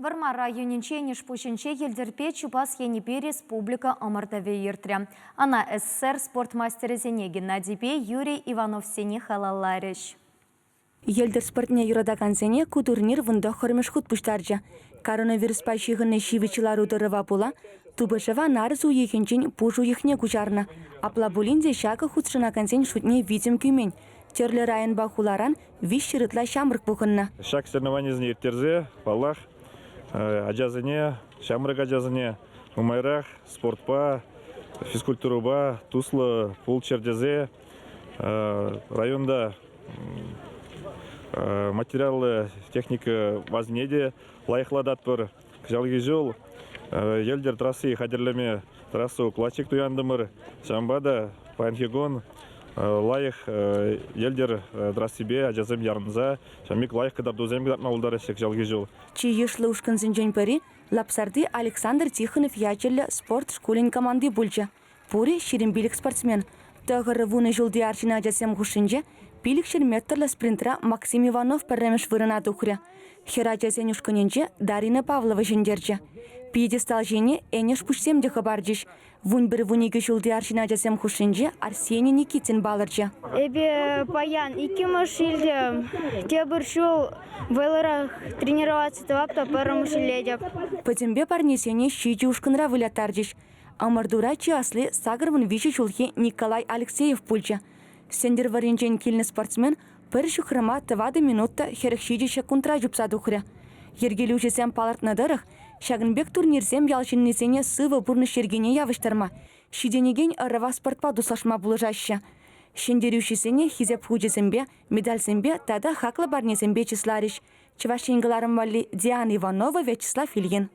Вӑрмар районӗнчи Энӗшпуҫӗнче йӗлтӗрпе чупас енӗпе республика ӑмӑртӑвӗ иртрӗ. Ӑна СССР спорт мастерӗсене Геннадийпе Юрий Ивановсене халалларӗҫ. Йӗлтӗр спортне юратакансене ку турнир 19-мӗш хут пуҫтарчӗ. Коронавируспа ҫыхӑннӑ ҫивӗч лару-тӑрӑва пула тупӑшӑва нарӑс уйӑхӗнчен пуш уйӑхне куҫарнӑ. Апла пулин те ҫакӑ хутшӑнакансен шутне витӗм кӳмен. Тӗрлӗ районпа хуларан 300 ытла ҫамрӑк пухӑннӑ. Ҫак соревнованисене ирттерсе, паллах, ачасене, ҫамрӑк ачасене нумайрах спортпа, физкультурӑпа туслӑ пулччӑр тесе районта материаллӑ техника базине те лайӑхлататпӑр. Кӑҫалхи ҫул йӗлтӗр трасси хатӗрлеме трасса укладчик туянтӑмӑр. Ҫавӑнпа та паянхи кун лайӑх йӗлтӗр трассипе ачасем ярӑнса ҫавӑн пек лайӑх кӑтартусем кӑтартма пултараҫҫӗ кӑҫалхи ҫул. Чи йышлӑ ушкӑнсенчен пӗри Лапсарти Александр Тихонов ячӗллӗ спорт шкулӗн команди пулчӗ. Пурӗ 25 спортсмен. 90 ҫулти арҫын ачасем хушшинче 500 метрлӑ спринтра Максим Иванов пӗрремӗш вырӑна тухрӗ. Хӗр ачасен ушкӑнӗнче Дарина Павлова ҫӗнтерчӗ. Пьедестал ҫине Энӗшпуҫсем те хӑпарчӗҫ. 11-12 ҫулти арҫын ачасем хушшинче Арсений Никитин палӑрчӗ. Эпӗ паян иккӗмӗш илтӗм. Тепӗр ҫул вӑйлӑрах тренироваться тӑвап та пӗрремӗш илетӗп. Пӗтӗмпе парнесене ҫичӗ ушкӑнра выляттарчӗҫ. Ӑмӑртура чи асли 83 ҫулхи Николай Алексеев пулчӗ. Сӗнтӗрвӑрринчен килнӗ спортсмен пӗр ҫухрӑма тӑватӑ минут та 47 ҫеккунтра чупса тухрӗ. Йӗркелӳҫӗсем палӑртнӑ тӑрӑх, ҫакӑн пек турнирсем ял ҫыннисене сывӑ пурнӑҫ йӗркине явӑҫтарма, ҫитӗнекен ӑрӑва спортпа туслашма пулӑшаҫҫӗ. Ҫӗнтерӳҫӗсене Хисеп хучӗсемпе, медальсемпе тата хаклӑ парнесемпе чысларӗҫ. Чӑваш Ен кӑларӑм валли Диана Иванова, Вячеслав Ильин.